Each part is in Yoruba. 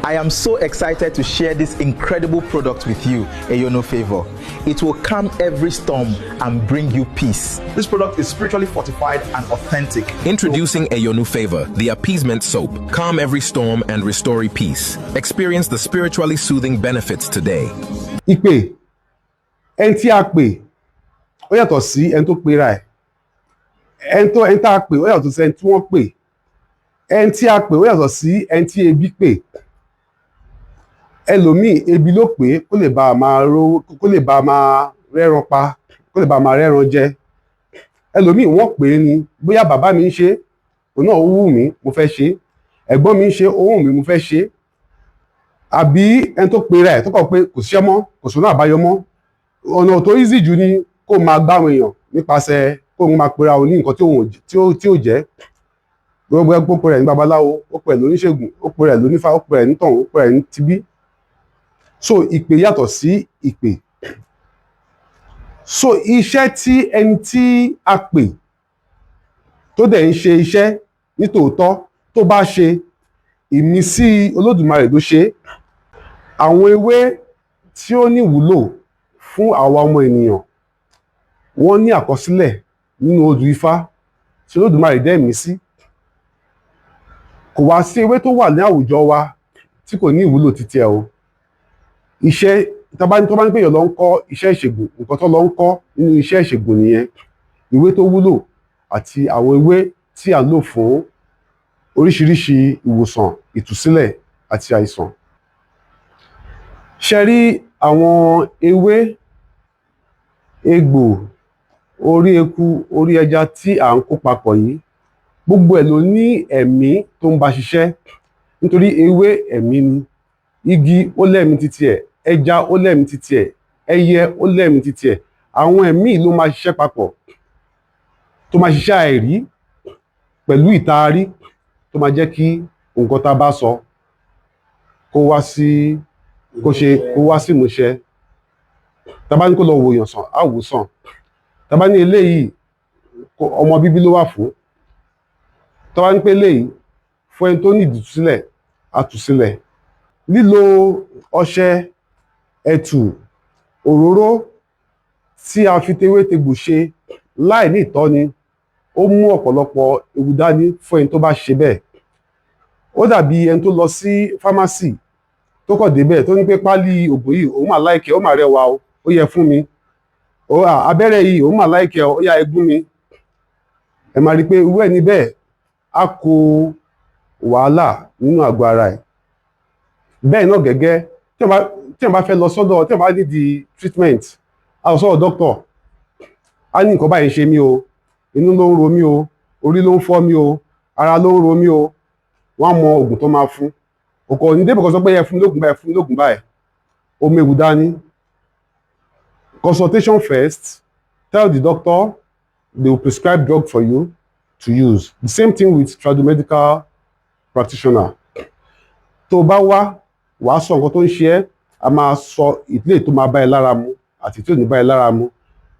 I am so excited to share this incredible product with you, Eyono Favor. It will calm every storm and bring you peace. This product is spiritually fortified and authentic. Introducing Eyonu Favor, the appeasement soap. Calm every storm and restore peace. Experience the spiritually soothing benefits today. Ìpè, ẹni tí a pè ó yàtọ̀ sí ẹni tó pera ẹ̀. Ẹni tá a pè ó yàtọ̀ sí ẹni tí wọ́n pè. Ẹni tí a pè ó yàtọ̀ sí ẹni tí ebi pè. Ẹlòmíì, ebi ló pè é kó lè bá a máa rówó, kó lè bá a máa rẹ́ran pa, kó lè bá a máa rẹ́ran jẹ. Ẹlòmíì, wọ́n pè é ni. Bóyá bàbá mi ń ṣe, òun náà ó wù mí, mo fẹ́ ṣe é. Ẹ̀gbọ́n mi ń ṣe, ó wù mí, mo fẹ́ ṣe é. Àbí ẹni tó pera ẹ̀, tó kọ̀ pé kò síṣẹ́ mọ́, kò sọ́nà àbáyọ mọ́, ọ̀nà tó easy jù ni kó máa gbá àwọn èèyàn nípasẹ̀ kó máa pera òun ní nǹkan tí ò jẹ́. Gbogbo ẹgbẹ́, ó pera ẹ̀ ní babaláwo, ó pera ẹ̀ lóníṣègùn, ó pera ẹ̀ lónífá, ó pera ẹ̀ ní tọ̀hún, ó pera ẹ̀ ní tibí. So ìpè yàtọ̀ sí ìpè. So iṣẹ́ tí ẹni tí a pè tó dẹ̀ ń ṣe iṣẹ́ nítòótọ́, tó bá ṣe, ìmísí Olódùmarè ló ṣe é. Àwọn ewé tí ó ní ìwúlò fún àwa ọmọ ènìyàn, wọ́n ní àkọsílẹ̀ nínú odù Ifá tí Olódùmarè dẹ̀ mí sí. Kò wá sí ewé tó wà ní àwùjọ wa tí kò ní ìwúlò títí ẹ o. Iṣẹ́ tó bá ní pé èèyàn lọ ń kọ́ iṣẹ́ ìṣègùn, nǹkan tó lọ ń kọ́ nínú iṣẹ́ ìṣègùn nìyẹn: ìwé tó wúlò àti àwọn ewé tí à ń lò fún oríṣiríṣi ìwòsàn, ìtúsílẹ̀ àti àìsàn. Ṣe rí àwọn ewé, egbò, orí eku, orí ẹja tí à ń kó papọ̀ yìí, gbogbo ẹ̀ ló ní ẹ̀mí tó ń bá ṣiṣẹ́, nítorí ewé, ẹ̀mí ni. Igi, ó lẹ́mìí títí ẹ̀. Ẹja, ó lẹ́mìí títí ẹ̀. Ẹyẹ, ó lẹ́mìí títí ẹ̀. Àwọn ẹ̀mí ló máa ṣiṣẹ́ papọ̀, tó máa ṣiṣẹ́ àìrí pẹ̀lú ìtaari, tó máa jẹ́ kí nǹkan tá a bá sọ kó wá sí, kó ṣe, kó wá sí ìmúṣẹ. Tá a bá ní kó lọ wòyàn sàn, á wò sàn. Tá a bá ní eléyìí, ọmọ bíbí ló wà fún. Tá a bá ní pé eléyìí fún ẹni tó ní ìtúsílẹ̀, á tú sílẹ̀. Lílo ọṣẹ, ẹ̀tù, òróró tí a fi tewétegbò ṣe láì ní ìtọ́ni, ó mú ọ̀pọ̀lọpọ̀ ewu dání fún ẹni tó bá ṣe bẹ́ẹ̀. Ó dàbí ẹni tó lọ sí pharmacy, tó kọ̀ débẹ̀, tó ní pé pálí ògùn yìí, òun mà like ẹ́, ó mà rẹwà o, ó yẹ fún mi ó, abẹ́rẹ́ yìí, òun mà like ẹ́, ó yá, ẹ gún mi. Ẹ máa rí i pé irú ẹni bẹ́ẹ̀ á kó wàhálà nínú àgọ́ ara ẹ̀. Bẹ́ẹ̀ náà gẹ́gẹ́, tí wọ́n bá fẹ́ lọ sọ́dọ̀, tí wọ́n bá need treatment, á lọ sọ́dọ̀ doctor, á ní nǹkan báyìí ń ṣe mí o, inú ló ń ro mí o, orí ló ń fọ́ mí o, ara ló ń ro mí o. Wọ́n á mọ oògùn tó máa fún. Òkò ní débò kan sọ pé ẹ fún mi lóògùn báyìí, fún mi lóògùn báyìí, ó méwu dání. Consultation first. Tell the doctor, they will prescribe drug for you to use. The same thing with tradomedical practitioner. Tó bá wá, wàá sọ nǹkan tó ń ṣe ẹ́, a máa sọ ìdílé tó máa bá ẹ lára mu àti tí ò ní bá ẹ lára mu,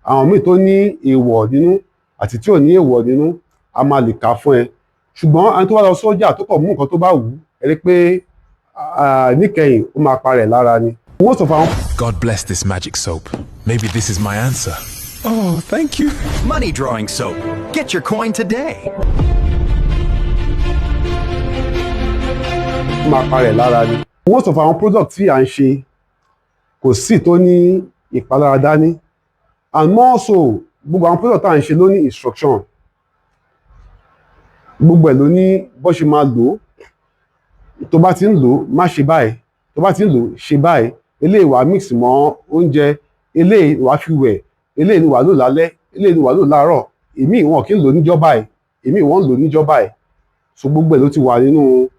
àwọn míì tó ní èèwọ̀ nínú àti tí ò ní èèwọ̀ nínú, a máa lè kà fún ẹ. Ṣùgbọ́n àwọn tó bá lọ sọ́jà, tó kọ̀ mú nǹkan tó bá wù ú, ẹ rí pé níkẹyìn, ó máa parẹ̀ lára ni. Most of our God bless this magic soap. Maybe this is my answer. Oh, thank you. Money drawing soap. Get your coin today. Ó máa parẹ̀ lára ni. Most of our product tí à ń ṣe, kò sí tó ní ìpalára dání, and more so, gbogbo àwọn product tá à ń ṣe ló ní instruction. Gbogbo ẹ̀ ló ní bó ṣe máa lò ó. Tó bá ti ń lò ó, má ṣe báyìí. Tó bá ti ń lò ó, ṣe báyìí. Eléyìí, wàá mix mọ́ oúnjẹ. Eléyìí, wàá fi wẹ̀. Eléyìí ni wàá lò lálẹ́. Eléyìí ni wàá lò láàárọ̀. Èmi wọn kì í lò níjọ́ báyìí, èmi wọ́n ń lò níjọ́ báyìí. So gbogbo ẹ̀ ló ti wà nínú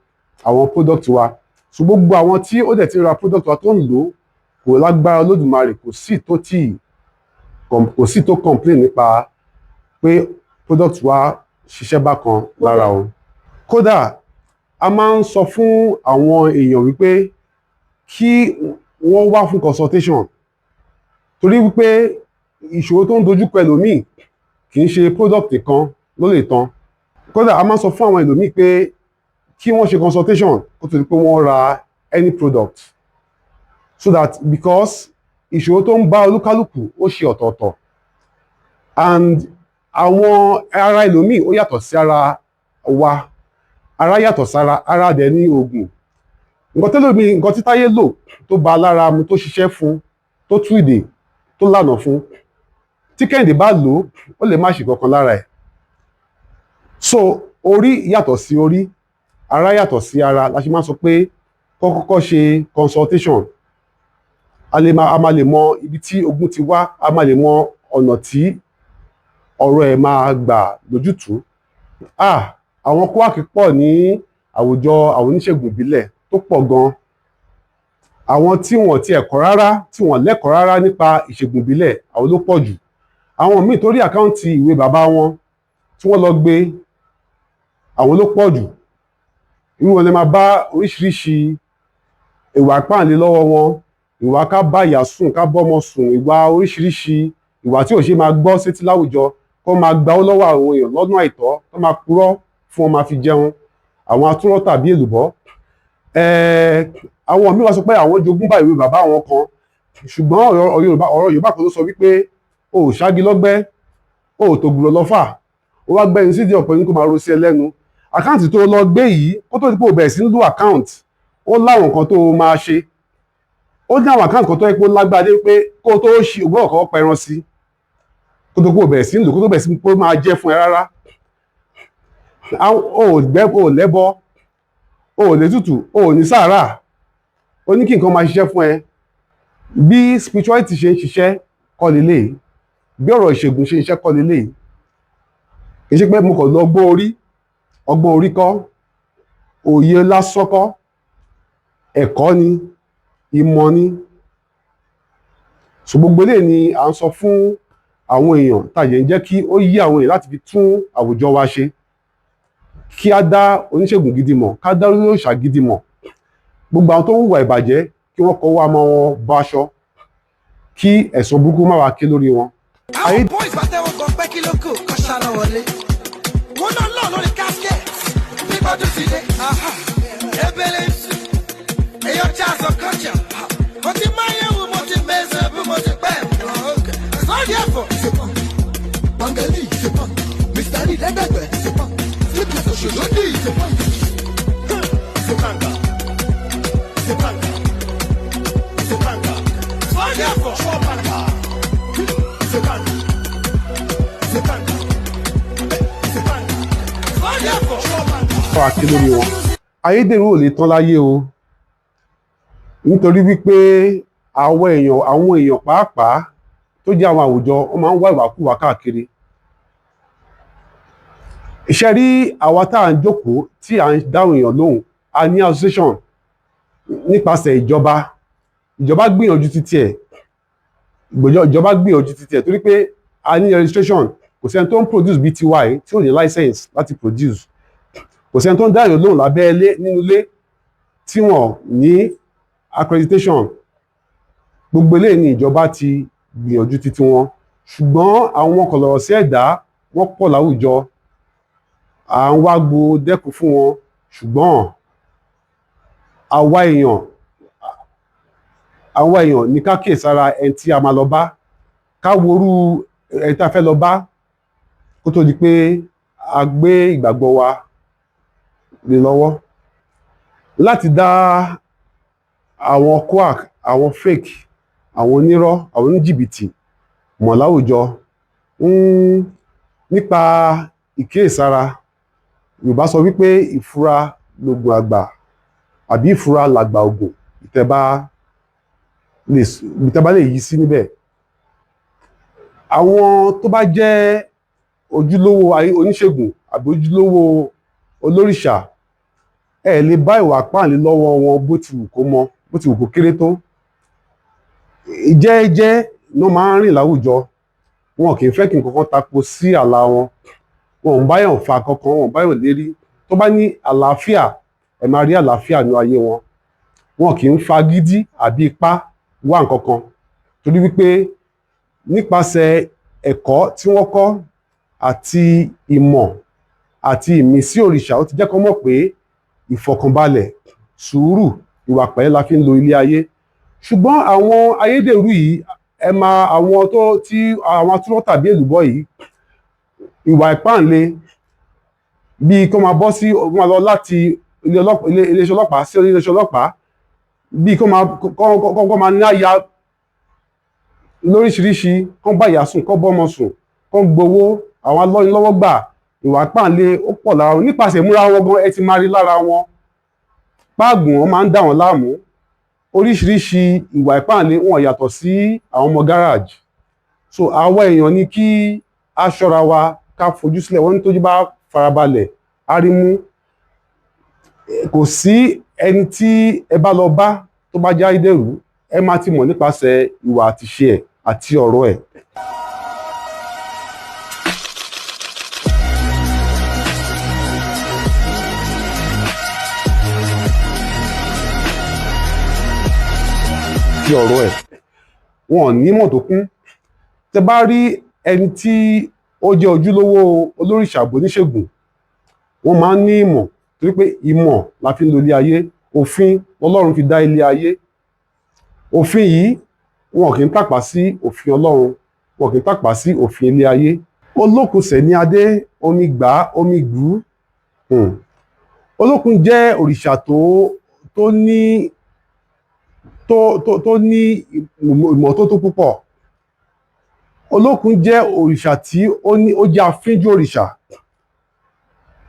àwọn product wa. So gbogbo àwọn tí ó dẹ̀ ti ra product wa, tó ń lò ó, kò lágbára Olódùmarè, kò sí tó complain nípa pé product wa ṣiṣẹ́ bákan lára o. Kódà, a máa ń sọ fún àwọn èèyàn wípé kí wọ́n wá fún consultation, torí wípé ìṣòro tó ń dojúkọ ẹlòmíì, kì í ṣe product kan ló lè tán. Kódà, a máa ń sọ fún àwọn ẹlòmíì pé kí wọ́n ṣe consultation kó tó di pé wọ́n ra any product so that, because ìṣòro tó ń bá olúkálùkù ó ṣe ọ̀tọ̀ọ̀tọ̀, and àwọn ara ẹlòmíì ó yàtọ̀ sí ara wa, ara yàtọ̀ sára, ara dẹ̀ ní oògùn. Nǹkan tẹ́lòmíì, nǹkan tí Táyé lò tó bá lára mu, tó ṣiṣẹ́ fún, tó tú ìdè, tó lànà fún, tí Kẹ́hìndé bá lò ó, ó lè má ṣe kankan lára ẹ̀. So orí yàtọ̀ sí orí, ara yàtọ̀ sí ara. La ṣe máa ń sọ pé kó kọ́kọ́ ṣe consultation. A máa lè mọ ibi tí ogun ti wá, a máa lè mọ ọ̀nà tí ọ̀rọ̀ ẹ̀ máa gbà lójútùú. Ah, àwọn quack pọ̀ ní àwùjọ àwọn oníṣègùn ìbílẹ̀ tó pọ̀ gan. Àwọn tí wọ́n ti ẹ̀kọ́ rárá, tí wọ́n lẹ́kọ̀ọ́ rárá nípa ìṣègùn ìbílẹ̀, àwọn ló pọ̀ jù. Àwọn míì tó rí account ìwé bàbá wọn tí wọ́n lọ gbé, àwọn ló pọ̀ jù. Irú wọn lè máa bá oríṣiríṣi ìwà páàlì lọ́wọ́ wọn, ìwà ká bá ìyá sùn, ká bọ́mọ sùn, ìwà oríṣiríṣi ìwà tí ò ṣe máa gbọ́ sétí láwùjọ, kó máa gba owó lọ́wọ́ àwọn èèyàn lọ́nà àìtọ́, kó máa purọ́ fún wọn, máa fi jẹun, àwọn atúrọ́ tàbí èlùbọ́. Àwọn míì wá sọ pé àwọn jogún bá ìwé bàbá àwọn kan, ṣùgbọ́n ọ̀rọ̀ Yorùbá kan ló sọ wípé o ò ṣági lọ́gbẹ́, o ò tògùrọ̀ lọ́fà, o wá gbẹ́ni sídìí ọ̀pẹ ní kó máa ro sí ẹ lẹ́nu. Account tó lọ gbé yìí, kó tó di pé o bẹ̀rẹ̀ sí ń lo account, ó láwọn nǹkan tó o máa ṣe. Ó ní àwọn account kan tó yẹ pé ó lágbára dé pé kó o tó ṣe ògbọ́n ọ̀kọ́ pẹran sí, kó tó kó o bẹ̀rẹ̀ sí ń lò, kó tó bẹ̀rẹ̀ sí pé ó máa jẹ́ fún ẹ rárá. O ò gbẹ́, o ò lẹ́bọ, o ò létùtù, o ò ní sàárà, ó ní kí nǹkan máa ṣiṣẹ́ fún ẹ. Bí spirituality ṣe ń ṣiṣẹ́ kọ́ lélẹ̀, bí ọ̀rọ̀ ìṣègùn ṣe ń ṣiṣẹ́ kọ́ lélẹ̀. Kì í ṣe pé mo kàn lọ ọgbọ́n orí. Ọgbọ́n orí kọ́, òye lásán kọ́, ẹ̀kọ́ ni, ìmọ̀ ni. So gbogbo eléyìí ni à ń sọ fún àwọn èèyàn, tàyẹ̀ ń jẹ́ kí ó yí àwọn èèyàn láti fi tún àwùjọ wa ṣe, kí á dá oníṣègùn gidi mọ̀, ká dá olóòṣà gidi mọ̀. Gbogbo àwọn tó ń hùwà ìbàjẹ́, kí wọ́n kọ́wọ́ àmọ́ wọn bọ́ aṣọ, kí ẹ̀san burúkú má wàá ké lórí wọn. Àwọn boys bá tẹ́wọ́ kan pẹ́, kí ló kù kọ́ ṣáná wọlé. Wọ́n náà lọ lórí casket nígbàdún ti dé. Ebele nsú èyàn Charles Okocha. Mo ti máa yẹ wò, mo ti mẹ́sẹ̀ bí mo ti pẹ́. Sọ́ọ́dì ẹ̀fọ́. Bangali, Mr. Lee lẹ́gbẹ̀gbẹ̀, Sleepless Oṣòdì. Sọ́ọ́dì ẹ̀fọ́. Sọ́ọ́dì ẹ̀fọ́. Wá ké lórí wọn. Ayédèrú ò lè tán láyé o, nítorí wípé àwọn èèyàn pàápàá tó jẹ́ àwọn àwùjọ, wọ́n máa ń wá ìwàkúwà káàkiri. Iṣẹ́ rí àwa tá à ń jókòó tí à ń dáhùn èèyàn lóhùn, a ní association nípasẹ̀ ìjọba. Ìjọba gbìyànjú títí ẹ̀, ìjọba gbìyànjú títí ẹ̀, torí pé a ní registration. Kò sẹ́ni tó ń produce bíi tiwa yìí tí ò ní license láti produce. Kò sẹ́ni tó ń dá èèyàn lóhùn lábẹ́ ilé, nínú ilé, tí wọ́n ní accreditation. Gbogbo eléyìí ni ìjọba ti gbìyànjú títí wọn, ṣùgbọ́n àwọn kọ̀lọ̀rọ̀ sí ẹ̀dá, wọ́n pọ̀ láwùjọ. À ń wá gbo dẹ́kun fún wọn, ṣùgbọ́n àwa èèyàn ní ká kíyèsára ẹni tí a máa lọ bá, ká worú ẹni tí a fẹ́ lọ bá, kó tó di pé a gbé ìgbàgbọ́ wa lé lọ́wọ́. Láti dá àwọn quack, àwọn fake, àwọn onírọ́, àwọn oníjìbìtì mọ̀ láwùjọ nípa ìkíyèsára. Yorùbá sọ wípé ìfura lògùn àgbà, àbí ìfura làgbà ògùn. Ìtẹ́bá lè yí sí níbẹ̀. Àwọn tó bá jẹ́ ojúlówó oníṣègùn àbí ojúlówó olórìṣà, ẹ lè bá ìwà páàlì lọ́wọ́ wọn, bó ti wù kó mọ, bó ti wù kó kéré tó. Jẹ́ẹ́jẹ́ ló máa ń rìn láwùjọ. Wọn kì í fẹ́ kí nǹkan kan tako sí àlà wọn. Wọn ò ń báyàn fa kankan, wọn ò báyàn lérí. Tó bá ní àlàáfíà, ẹ máa rí àlàáfíà ní ayé wọn. Wọn kì í fagídí àbí ipá wá nǹkan kan, torí wípé nípasẹ̀ ẹ̀kọ́ tí wọ́n kọ́ àti ìmọ̀ àti ìmísí òrìṣà, ó ti jẹ́ kó mọ̀ pé ìfọ̀kànbalẹ̀, sùúrù. Ìwà pẹ̀lẹ́ la fi ń lo ilé ayé. Ṣùgbọ́n àwọn ayédèrú yìí, ẹ máa àwọn tó tí àwọn atúrọ́ tàbí èlùbọ́ yìí, ìwà ìpáǹle bíi kó máa bọ́ sí, máa lọ láti iléeṣẹ́ ọlọ́pàá sí iléeṣẹ́ ọlọ́pàá, bíi kó máa náya lóríṣiríṣi, kó bá ìyá sùn, kó bọ́mọ sùn, kó gbowó àwọn alọ́nilọ́wọ́ gbà. Ìwà ìpáǹle ó pọ̀ lára wọn. Nípasẹ̀ ìmúra wọn gan, ẹ ti máa rí lára wọn páàgùn, wọn máa ń dà wọ́n láàmú. Oríṣiríṣi ìwà ìpáǹle, wọn yàtọ̀ sí àwọn ọmọ gáràjì. So àwa èèyàn ní kí a ṣọ́ra wa, ká fojú sílẹ̀. Wọ́n ní tójú bá farabalẹ̀ á rí mú. Kò sí ẹni tí ẹ bá lọ bá tó bá jẹ́ ayédèrú, ẹ máa ti mọ̀ nípasẹ̀ ìwà àtiṣe ẹ̀ àti ọ̀rọ̀ ẹ̀. Ti ọ̀rọ̀ ẹ̀, wọn ò ní mọ̀ tó kún. Tẹ bá rí ẹni tí ó jẹ́ ojúlówó olórìṣà àbóníṣègùn, wọ́n máa ń ní ìmọ̀, torí pé ìmọ̀ la fi ń lo ilé ayé. Òfin Ọlọ́run fi dá ilé ayé. Òfin yìí, wọn kì í tàpá sí òfin Ọlọ́run, wọn kì í tàpá sí òfin ilé ayé. Olókun sẹ̀ ní adé, omi gbà á, omi gbù ú. Olókun jẹ́ òrìṣà tó ní tó tó tó ní ìmọ́tótó púpọ̀. Olókun jẹ́ òrìṣà tí ó ní, ó jẹ́ afínjú òrìṣà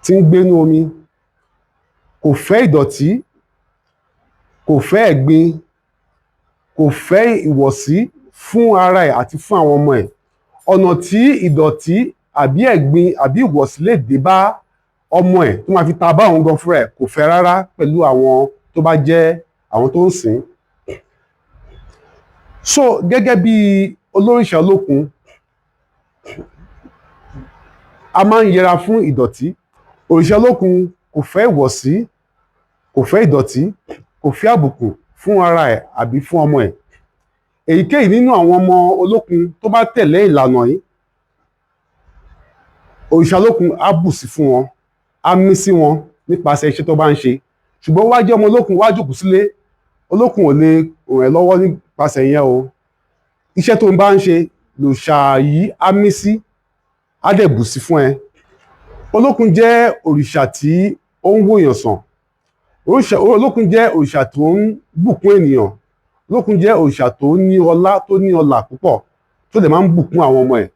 tí ń gbénú omi. Kò fẹ́ ìdọ̀tí, kò fẹ́ ẹ̀gbin, kò fẹ́ ìwọ̀sí fún ara ẹ̀ àti fún àwọn ọmọ ẹ̀. Ọ̀nà tí ìdọ̀tí àbí ẹ̀gbin àbí ìwọ̀sí lè dé bá ọmọ ẹ̀ tó máa fi ta bá òun gan fúnra ẹ̀, kò fẹ́ rárá, pẹ̀lú àwọn tó bá jẹ́ àwọn tó ń sìn. So gẹ́gẹ́ bí olórìṣà Olókun, a máa ń yẹra fún ìdọ̀tí. Òrìṣà Olókun kò fẹ́ ìwọ̀sí, kò fẹ́ ìdọ̀tí, kò fẹ́ àbùkù fún ara ẹ̀ àbí fún ọmọ ẹ̀. Èyíkéyìí nínú àwọn ọmọ Olókun tó bá tẹ̀lé ìlànà yìí, òrìṣà Olókun á bùsí fún wọn, á mí sí wọn nípasẹ̀ iṣẹ́ tó bá ń ṣe. Ṣùgbọ́n wá jẹ́ ọmọ Olókun, wá jókòó sílé, Olókun ò lè ràn ẹ́ lọ́wọ́ nípasẹ̀ yẹn o. Iṣẹ́ tó ń bá ń ṣe lòṣà yìí á mí sí, á dẹ̀ bùsí fún ẹ. Olókun jẹ́ òrìṣà tí ó ń wòyàn sàn. Olókun jẹ́ òrìṣà tó ń bùkún ènìyàn. Olókun jẹ́ òrìṣà tó ní ọlá, tó ní ọlà púpọ̀, tó dẹ̀ máa ń bùkún àwọn ọmọ ẹ̀.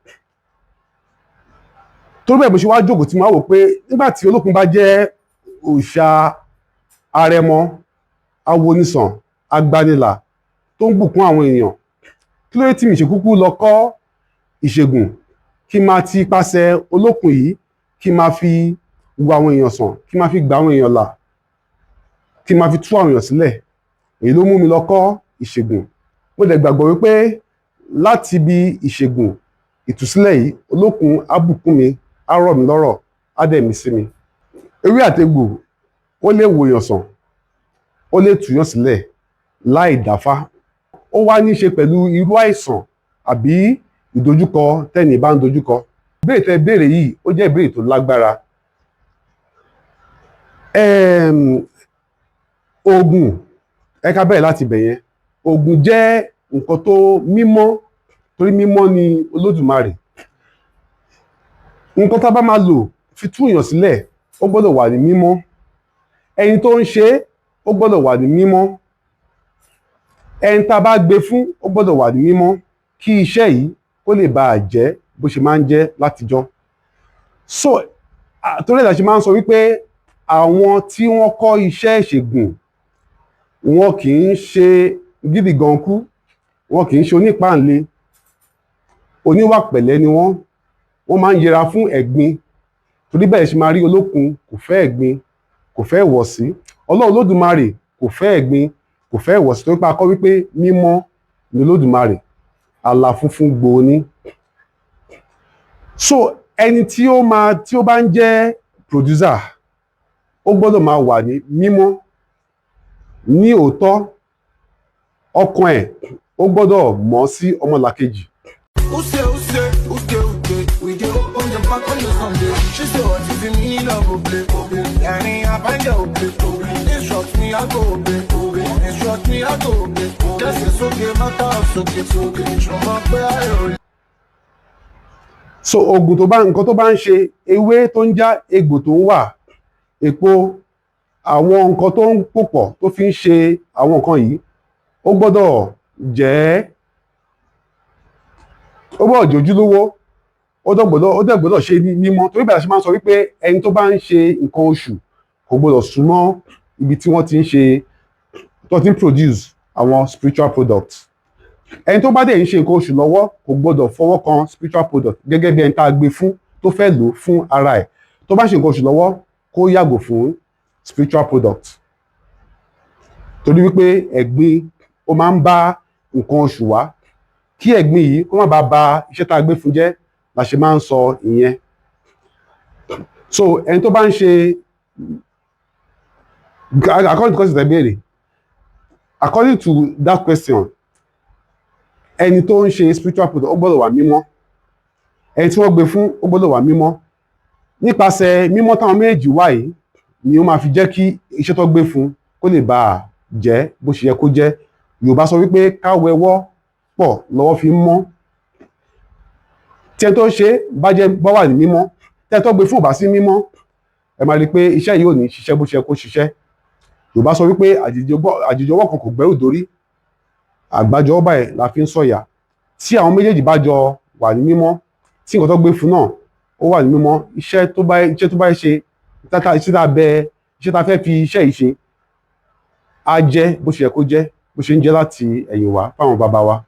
Torí bẹ́ẹ̀, bó ṣe wá jókòó tí mo wá wò pé nígbà tí Olókun bá jẹ́ òrìṣà arẹmọ, awonisàn, agbanilà, tó ń bùkún àwọn èèyàn, kí ló dé tí mi ṣe kúkú lọ kọ́ ìṣègùn, kí n máa ti ipasẹ̀ Olókun yìí, kí n máa fi wo àwọn èèyàn sàn, kí n máa fi gba àwọn èèyàn là, kí n máa fi tú àwọn èèyàn sílẹ̀? Èyí ló mú mi lọ kọ́ ìṣègùn. Mo dẹ̀ gbàgbọ́ wípé láti ibi ìṣègùn ìtúsílẹ̀ yìí, Olókun á bùkún mi, á rọ̀ mí lọ́rọ̀, á dẹ̀ mí sí mi. Ewé àtegbò, ó lè wòyàn sàn, ó lè túyàn sílẹ̀ láì dáfá. Ó wá ní í ṣe pẹ̀lú irú àìsàn àbí ìdojúkọ tẹ́ni bá ń dojúkọ. Ìbéèrè tẹ́ béèrè yìí, ó jẹ́ ìbéèrè tó lágbára. Oògùn, ẹ ká bẹ̀rẹ̀ láti ibẹ̀ yẹn. Oògùn jẹ́ nǹkan tó mímọ́, torí mímọ́ ni Olódùmarè. Nǹkan tá a bá máa lò fi tú èèyàn sílẹ̀, ó gbọ́dọ̀ wà ní mímọ́. Ẹni tó ń ṣe é, ó gbọ́dọ̀ wà ní mímọ́. Ẹni tá a bá gbé fún, ó gbọ́dọ̀ wà ní mímọ́, kí iṣẹ́ yìí kó lè bá a jẹ́ bó ṣe máa ń jẹ́ látijọ́. So torí ẹ̀ la ṣe máa ń sọ wípé àwọn tí wọ́n kọ́ iṣẹ́ ìṣègùn, wọn kì í ṣe gídígankú, wọn kì í ṣe onípáǹle, oníwà pẹ̀lẹ́ ni wọ́n. Wọ́n máa ń yẹra fún ẹ̀gbin. Torí bẹ́ẹ̀ ṣe máa rí, Olókun kò fẹ́ ẹ̀gbin, kò fẹ́ ìwọ̀sí. Ọlọ́run Olódùmarè kò fẹ́ ẹ̀gbin, kò fẹ́ ìwọ̀sí, torí pé a kọ́ wípé mímọ́ ni Olódùmarè, àlà funfun gbòò ni. So ẹni tí ó máa tí ó bá ń jẹ́ producer, ó gbọ́dọ̀ máa wà ní mímọ́, ní òótọ́, ọkàn ẹ̀ ó gbọ́dọ̀ mọ́ sí ọmọlàkejì. Use, use, uke, uke. We dey open the park on the Sunday. She say, what is the meaning of oble? Oble. Yani, I find the oble. Oble. Instruct me, I go obey. Obey. Shot mi àtòkè, kẹsẹ̀ sókè, mọ́tà sókè sókè, ṣọmọ pé ayò. So oògùn tó bá, nǹkan tó bá ń ṣe, ewé tó ń já, egbò tó ń wà, èpo, àwọn nǹkan tó ń pòpọ̀ tó fi ń ṣe àwọn nǹkan yìí, ó gbọ́dọ̀ jẹ́, ó gbọ́dọ̀ jẹ́ ojúlówó, ó dẹ̀ gbọ́dọ̀ ṣe ní mímọ́, torí bẹ̀rẹ̀ ṣe máa ń sọ wípé ẹni tó bá ń ṣe nǹkan oṣù kò gbọ́dọ̀ súnmọ́ ibi tí wọ́n ti ń ṣe, tó ti ń produce àwọn spiritual products. Ẹni tó bá dẹ̀ ń ṣe nǹkan oṣù lọ́wọ́ kò gbọ́dọ̀ fọwọ́ kan spiritual product, gẹ́gẹ́ bí ẹni tá a gbé fún tó fẹ́ lò ó fún ara ẹ̀. Tó bá ṣe nǹkan oṣù lọ́wọ́, kó yàgò fún spiritual product, torí wípé ẹ̀gbin ó máa ń bá nǹkan oṣù wá. Kí ẹ̀gbin yìí kó má bàa ba iṣẹ́ tá a gbé fún jẹ́ la ṣe máa ń sọ ìyẹn. So ẹni tó bá ń ṣe, according to question tẹ́ béèrè, according to that question, ẹni tó ń ṣe spiritual product, ó gbọ́dọ̀ wà mímọ́. Ẹni tí wọ́n gbé fún, ó gbọ́dọ̀ wà mímọ́. Nípasẹ̀ mímọ́ táwọn méjì wà yìí ni ó máa fi jẹ́ kí iṣẹ́ tó gbé fún kó lè bá a jẹ́ bó ṣe yẹ kó jẹ́. Yorùbá sọ wípé ká wẹwọ́ pọ̀ lọ́wọ́ fi ń mọ́. Tí ẹni tó ṣe bá jẹ́ bá wà ní mímọ́, tí ẹni tó gbé fún ò bá sí mímọ́, ẹ máa rí i pé iṣẹ́ yìí ò ní ṣiṣẹ́ bó ṣe yẹ kó ṣiṣẹ́. Yorùbá sọ wípé àjèjì ọwọ́ kan kò gbẹ́rù dórí, àgbájọ ọwọ́ báyìí la fi ń sọ̀yà. Tí àwọn méjèèjì bá jọ wà ní mímọ́, tí nǹkan tó gbé fún náà ó wà ní mímọ́, iṣẹ́ tó bá ṣe tata, iṣẹ́ tá a bẹ, iṣẹ́ tá a fẹ́ fi iṣẹ́ yìí ṣe, á jẹ́ bó ṣe yẹ kó jẹ́, bó ṣe ń jẹ́ láti ẹ̀yìn wá fáwọn bàbá wa.